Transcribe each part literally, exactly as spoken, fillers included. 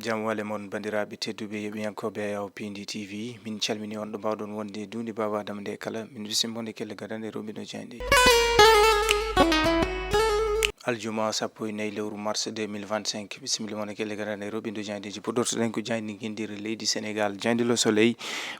Jam wale mon, banndiraaɓe tedduɓe, yeɓiyankooɓe Yaw Pindi T V. Min calmini on ɗo mbaawɗon wonde duundi Baaba Adama nde kala. Min bisimbo nde kelle gadande roɓindo jayndi. Aljuma sappo e nayi lewru mars deux mille vingt-cinq. Bisimilla mon e kelle gadande roɓindo jayndeji. Puɗɗortoɗen ko jayndi nginndiri leydi Sénégal. Jayndi Le Soleil,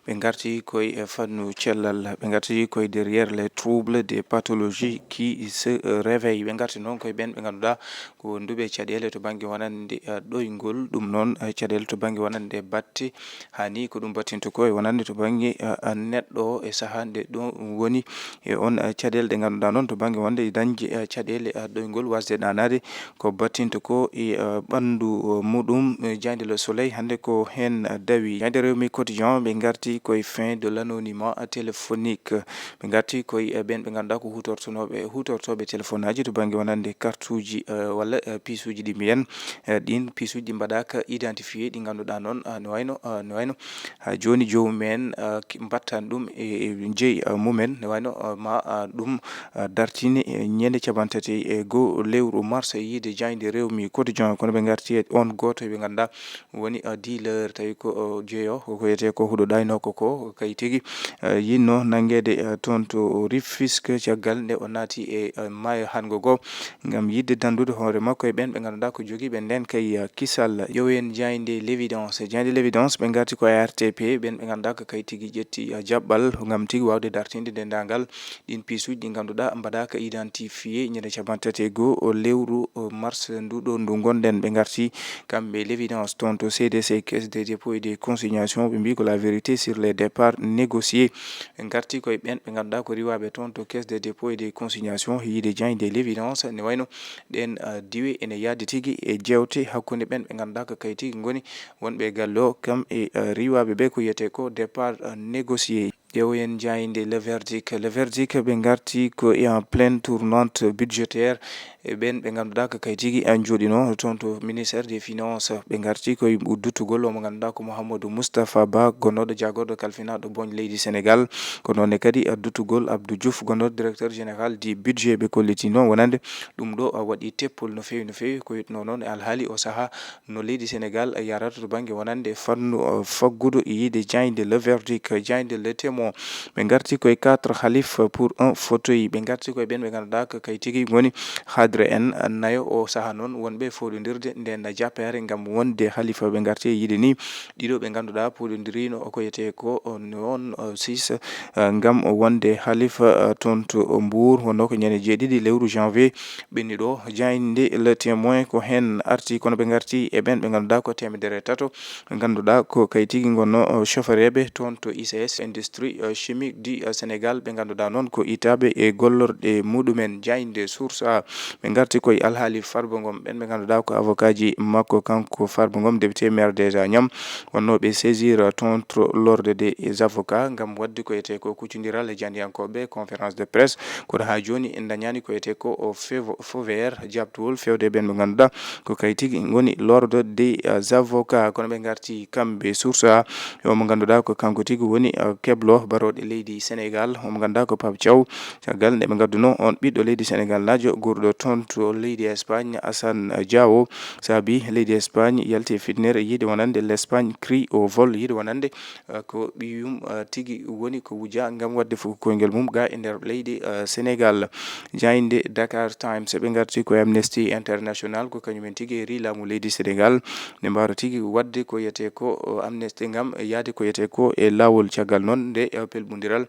ɓe ngarti koye, eh, fannu cellal. Ɓe ngarti koye derrière les troubles des pathologies qui se, eh, réveillent. Ɓe ngarti noon koye ɓen ɓe ngannduɗaa ko wonduɓe caɗeele to bannge wonande, eh, ɗoyngol. Ɗum noon, eh, caɗeele to bannge wonande batte. Hani ko ɗum battinta ko e wonande to bannge, eh, eh, neɗɗo o e sahaa nde ɗo woni e on, eh, caɗeele ɗe ngannduɗaa noon to bannge wonde dañde, eh, caɗeele, eh, ɗoyngol wasde ɗaanaade ko battinta ko e, eh, ɓanndu, eh, muɗum, eh, jayndi Le Soleil hannde ko heen, eh, dawi. Jayndi Rewmi Quotidien ɓe ngarti koye fin de l'anonymat téléphonique. Ɓe ngarti koye, eh, ɓeen ɓe ngannduɗaa ko huutortonooɓe, huutortooɓe téléphone aji to bannge wonande kartuuji, eh, walla, eh, piisuuji ɗi mbiyen, eh, ɗiin piisuuji ɗi mbaɗaaka identifié, ɗi ngannduɗaa noon, eh, no wayno, eh, no wayno haa jooni joomum en, eh, ki-, mbattan ɗum e, e jeyi, eh, mumen, no wayno, eh, ma, eh, ɗum, eh, dartine, eh, ñande capanɗe tati e goo lewru mars e yiide jayndi Rewmi Quotidien. Kono ɓe ngarti e on gooto ɓe ngannduɗaa woni, eh, dealer, tawi ko, eh, jeeyo, ko ko wiyetee ko huɗo ɗaynoo ko, ko kay tigi, eh, yinno nanngeede, eh, toon to Rufisque caggal nde o naati e, eh, maayo hanngo goo ngam yiɗde danndude hoore makko e ɓeen ɓe ngannduɗaa ko jogiiɓe ndeen kay, eh, kisal. Ƴeewen jaaynde L'Évidence. Jaaynde L'Évidence ɓe ngarti ko R T P, ɓeen ɓe ngannduɗaa ko kay tigi ƴetti, eh, jaɓɓal ngam tigi waawde dartinde denndaangal ɗiin piisuuji ɗi ngannduɗaa mbaɗaaka identifié ñande capanɗe tati e goo o lewru, o mars ndu ɗo ndu ngonɗen. Ɓe ngarti kamɓe L'Évidence toon to C D C, Caisse des dépôts et des consignations, ɓe mbii ko la vérité sur les départs négociés. Ɓe ngarti koye ɓeen ɓe ngannduɗaa ko riiwaaɓe toon to Caisse des dépôts et des consignations, yiide jaaynde L'Évidence, ne wayno ɗeen, ah, diwe ene yahdi tigi e jeewte hakkunde ɓeen ɓe ngannduɗaa ko kay tigi ngoni wonɓe e galle o, kam e, ah, riiwaaɓe ɓe ko wiyetee ko départ, ah, négocié. Ƴeewoyen jaaynde Le Verdict. Le Verdict ɓe ngarti ko e en pleine tournante budgétaire. E ɓeen ɓe ngannduɗaa ko kay tigi en njooɗino toon to ministère des finances. Ɓe ngarti koye duttugol o mo ngannduɗaa ko Mouhamadou Moustapha Ba, gonnooɗo jaagorɗo kalfinaaɗo boñ leydi Sénégal. Ko noon ne kadi duttugol Abdou Diouf, gonnooɗo directeur général du budget. Ɓe kollitino wonande ɗum ɗo waɗi teppol no feewi, no feewi. Ko wiyetnoo noon e alhaali o sahaa no leydi Sénégal yarata to bannge wonande fannu, uh, faggudu e yiide jaaynde Le Verdict, jaaynde Le Témoin. Ɓe ngarti koye quatre khalifes pour un fauteuil. Ɓe ngarti koye ɓeen ɓe ngannduɗaa ko kay tigi ngoni hadre en nayo. O sahaa noon wonɓe fooɗondirde ndeen jappeere ngam wonde khalifa. Ɓe ngarti e yiide ni ɗiɗo ɓe ngannduɗaa pooɗondirino ko wiyetee ko, uh, noon, uh, six, uh, ngam wonde khalifa, uh, toon to Mbour. Wonnoo ko ñande jeeɗiɗi lewru janvier ɓenni ɗo. Jaaynde Le Témoin ko heen arti, kono ɓe ngarti e ɓeen ɓe ngannduɗaa ko teemedere e tato, ɓe ngannduɗaa ko kay tigi ngonnoo, o, chauffeureeɓe toon to I C S, Industrie, o, Chimique du, o, Sénégal, ɓe ngannduɗaa noon ko itaaɓe e gollorɗe muɗumen. Jaaynde Source A, ɓe ngarti koye alhaali Farba Ngom, ɓeen ɓe ngannduɗaa ko avocat ji makko, kanko Farba Ngom, député maire déjà ñam, wonnoo ɓe saisir toon to l'ordre des avocats ngam waɗde ko wiyetee ko kuccondiral e jaayndiyankooɓe, conférence de presse. Kono haa jooni en ndañaani ko wiyetee ko o fevo-, feu vert, jaabtowol feewde ɓeen ɓe ngannduɗaa ko kay tigi ngoni l'ordre des, euh, avocats. Kono ɓe ngarti kamɓe Source A, o mo ngannduɗaa ko kanko tigi woni, euh, keblo barooɗe leydi Sénégal, o mo ngannduɗaa ko Pape Thiaw. Caggal nde ɓe ngadduno on ɓiɗɗo leydi Sénégal naajo, guurɗo toon to leydi Espagne, Assane Diao, saabi leydi Espagne yalti e fitinere yiide wonande l'Espagne crie au vol, yiide wonande, eh, ko ɓiyum, eh, tigi woni ko wuja ngam waɗde fuku koyngel mum ga e nder leydi, eh, Sénégal. Jaaynde Dakar Times, ɓe ngarti ko Amnesty International, ko kañum en tigi eri laamu leydi Sénégal nde mbaawata tigi waɗde ko wiyetee ko, eh, amnesty ngam yahde ko wiyetee ko e laawol. Caggal noon nde, eh, pelɓondiral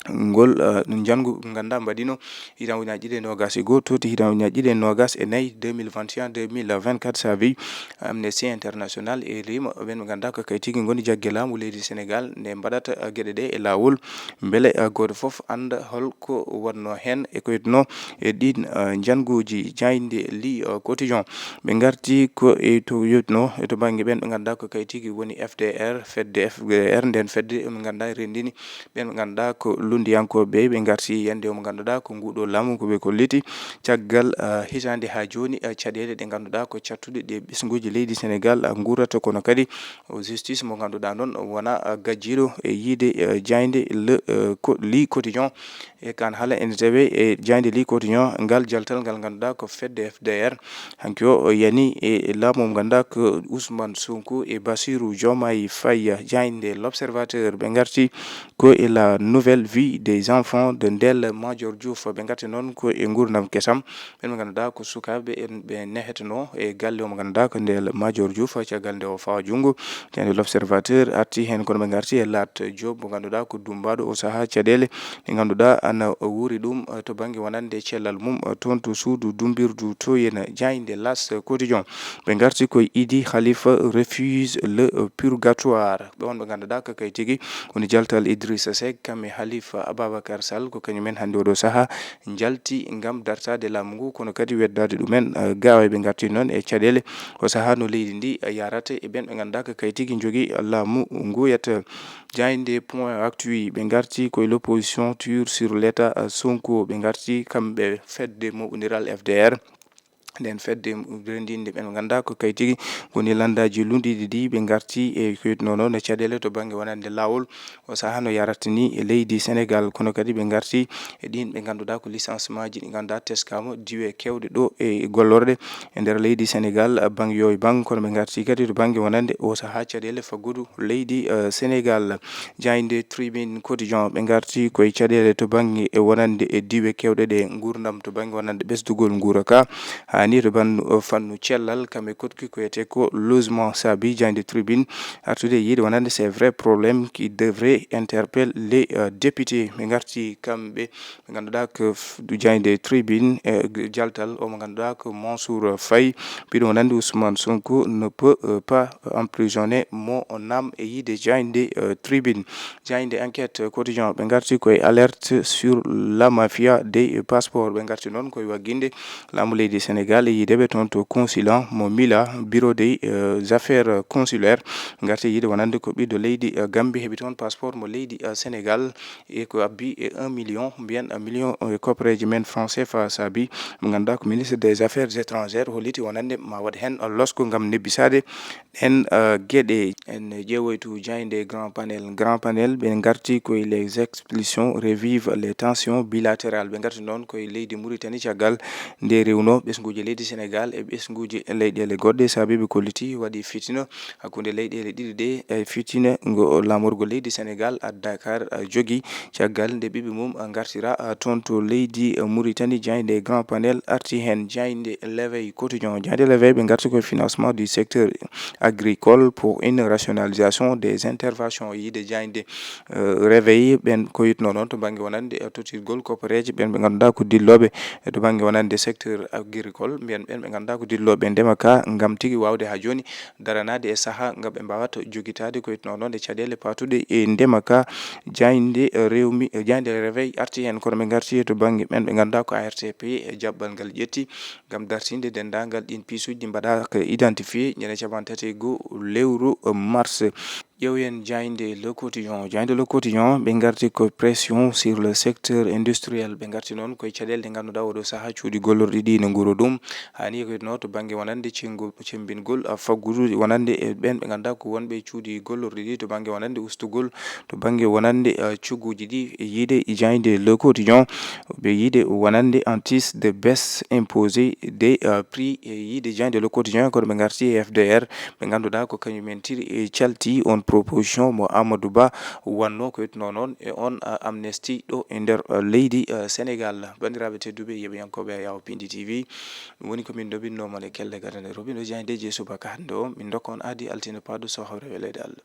ngol, eh, njanngu ngannduɗaa mbaɗino hitan ujunnaaji ɗiɗi e noogas e goo, towti hitan ujunnaaji ɗiɗi e noogas e nayi, deux mille vingt et un, deux mille vingt-quatre, saabi Amnesty International e rima ɓeen ɓe ngannduɗaa ko kay tigi ngoni jagge laamu leydi Sénégal nde mbaɗata, eh, geɗe ɗe e laawol. Mbele, eh, gooto fof annda hol ko wonnoo heen e ko wiyetnoo e ɗiin, eh, njannguuji. Jaaynde Le, eh, Quotidien, ɓe ngarti ko e to yotno e to bannge ɓeen ɓe ngannduɗaa ko kay tigi woni F D R, fedde F D R, ndeen fedde ɓe ngannduɗaa renndini ɓeen ɓe ngannduɗaa ko Lunndiyankooɓe ɓe ngarti yannde o mo ngannduɗaa ko nguɗo laamu ko ɓe kolliti caggal, ah, hitaande haa jooni, ah, caɗeele ɗe ngannduɗaa ko cattuɗe ɗe ɓesnguuji leydi Senegal, ah, nguurata, kono kadi o justice mo ngannduɗaa noon wona, ah, gajjiiɗo e yiide, ah, jaaynde le, ah, ko, Le Quotidien. E kan haala ene tawe e jaaynde Le Quotidien, ngal jaltal ngal ngannduɗaa ko fedde F D R. Hanki o, o yani e laamu mo ngannduɗaa ko Ousmane Sonko e Bassirou Diomaye Faye. Jaaynde L'Observateur ɓe ngarti ko e la nouvelle vie des enfants de Ndella Madior Diouf. Ɓe ngarti noon ko e nguurndam kesam. Ɓen ɓe ngannduɗaa ko sukaaɓe en ɓe nehetenoo e galle o mo ngannduɗaa ko Ndella Madior Diouf, caggal nde o fawa junngo. Jaaynde L'Observateur arti heen, kono ɓe ngarti e Lat Diop mo ngannduɗaa ko dummbaaɗo o sahaa caɗeele ɗe ngannduɗaa ana wuuri ɗum, eh, to bannge wonande cellal mum, eh, toon to suudu dummbirdu to yen. Jaaynde L'As Quotidien ɓe ngarti koye Idi Khalifa refuse le, eh, purgatoire. Ɓe on ɓe ngannduɗaa ko kay tigi woni jaltal Idrissa Seck, kam e Khalifa Ababacar Sall, ko kañum en hannde oɗo sahaa njalti ngam dartaade laamu ngu, kono kadi weddaade ɗumen, eh, gaawa. Ɓe ngarti noon e caɗeele o sahaa no leydi ndi, eh, yarata e ɓen ɓe ngannduɗaa ko kay tigi njogii laamu ngu yetta. Jaaynde Point Actu ɓe ngarti koye l'opposition tire sur l'État, eh, Sonko. Ɓe ngarti kamɓe fedde moɓondiral F D R. Nden fedde renndinde ɓen ngannduɗaa ko kay tigi woni lanndaaji lunndiiɗi ɗi, ɓe ngarti e ko wiyetnoo noon e caɗeele to bannge wonande laawol. O sahaa no yaratni e leydi Senegal, kono kadi ɓe ngarti e ɗin ɓe ngannduɗaa ko licenciement ji ɗi ngannduɗaa teskaama diiwe keewɗe ɗo e gollorɗe e nder leydi Senegal, bang yo e bang, kono ɓe ngarti kadi to bannge wonande o sahaa caɗeele faggudu leydi, eh, Senegal. Jaaynde Tribune Quotidien ɓe ngarti koye caɗeele to bannge e wonande e diiwe keewɗe ɗe nguurndam, to bannge wonande ɓesdugol nguura ka, haa ni to bannu, eh, fannu cellal, kam e koɗki ko wiyetee ko logement. Saabi jaaynde Tribune artude e yiide wonande ces vrais problèmes qui devraient interpeller les, euh, députés. Ɓe ngarti kamɓe ɓe ngannduɗaa ko f-, du jaaynde Tribune, eh, g-, jaltal o mo ngannduɗaa ko Mansour Faye, mbiɗo wonande Ousmane Sonko ne peut, euh, pas emprisonner mon âme e yiide jaaynde, euh, Tribune. Jaaynde Enquête Quotidien ɓe ngarti koye alerte sur la mafia des passeports. Ɓe ngarti noon koye wagginde laamu leydi Senegal e yiideɓe toon to consulat mo Mila, bureau des, euh, affaires consulaires. Ɓe ngarti yiide wonande ko ɓiɗɗo leydi, euh, Gambie heɓi toon passeport mo leydi, euh, Senegal, e ko abbi e un million, mbiyen un million, euh, koppareeji men franc C F A. Saabi mo ngannduɗaa ko ministre des affaires étrangères holliti wonande ma waɗ heen losko ngam nebbisaade en, uh, geɗe. En ƴeewoytu jaaynde Grand Panel. Grand Panel ɓe ngarti koye les expulsions revivent les tensions bilatérales. Ɓe ngarti noon koye leydi Mauritanie caggal nde rewno ɓesnguuji leydi Senegal e ɓesnguuji leyɗeele goɗɗe. Saabi ɓe kolliti waɗi fitina hakkunde leyɗeele ɗiɗi ɗe, e fitina ngo laamorgo leydi Senegal adda kar, uh, jogi caggal nde ɓiɓɓe mum, uh, ngartira, uh, toon to leydi, uh, Mauritanie. Jaaynde Grand Panel arti heen. Jaaynde L'Éveil Quotidien. Jaaynde L'Éveil ɓe ngarti koye financement du secteur agricole pour une rationalisation des interventions. Yiide jaaynde, euh, Réveil ɓen ko wiyetnoo noon to bannge wonande, euh, tottirgol koppareeje ɓen ɓe ngannduɗaa ko dillooɓe, euh, to bannge wonande secteur agricole, mbiyen ɓen ɓe ngannduɗaa ko dillooɓe ndema ka, ngam tigi waawde haa jooni daranaade e sahaa nga ɓe mbaawata jogitaade ko wiyetnoo noon e caɗeele paatuɗe e ndema ka. Jaaynde, euh, Rewmi, euh, jaaynde Réveil arti heen, kono ɓe ngarti to bannge ɓen ɓe ngannduɗaa ko A R T P e jaɓɓal ngal ƴetti ngam dartinde denndaangal ɗiin piisuuji ɗi mbaɗaaka identifié ñande capanɗe tati e goo lewru mars. Ƴeewen jaaynde Le Quotidien. Jaaynde Le Quotidien, ɓe ngarti ko pression sur le secteur industriel. Ɓe ngarti noon koye caɗeele ɗe ngannduɗaa oɗo sahaa cuuɗi gollorɗi ɗi no nguuro ɗum. Haa ni ko wiyetnoo to bannge wonande cenngo-, cemmbingol, a, faggudu wonande e ɓeen ɓe ngannduɗaa ko wonɓe cuuɗi gollorɗi ɗi to bannge wonande ustugol to bannge wonande, eh, cogguuji ɗi e yiide e jaaynde Le Quotidien. Ɓe yiide wonande en tisse de baisse imposée des, eh, prix e yiide jaaynde Le Quotidien, kono ɓe ngarti e F D R, ɓe ngannduɗaa ko kañum en tiri e calti on proposition mo Amadou Ba wannoo ko wiyetnoo noon e on, eh, amnesty ɗo e nder, eh, leydi, eh, Senegal. Banndiraaɓe tedduɓe, yeɓiyankooɓe Yawo Pindi T V, ɗum woni ko min ndoɓinnooma e kelle gadane Robino Diagne de Jeesu Baka hannde o. Min ndokka on aadi altine paaɗo so hawre weleede Allah.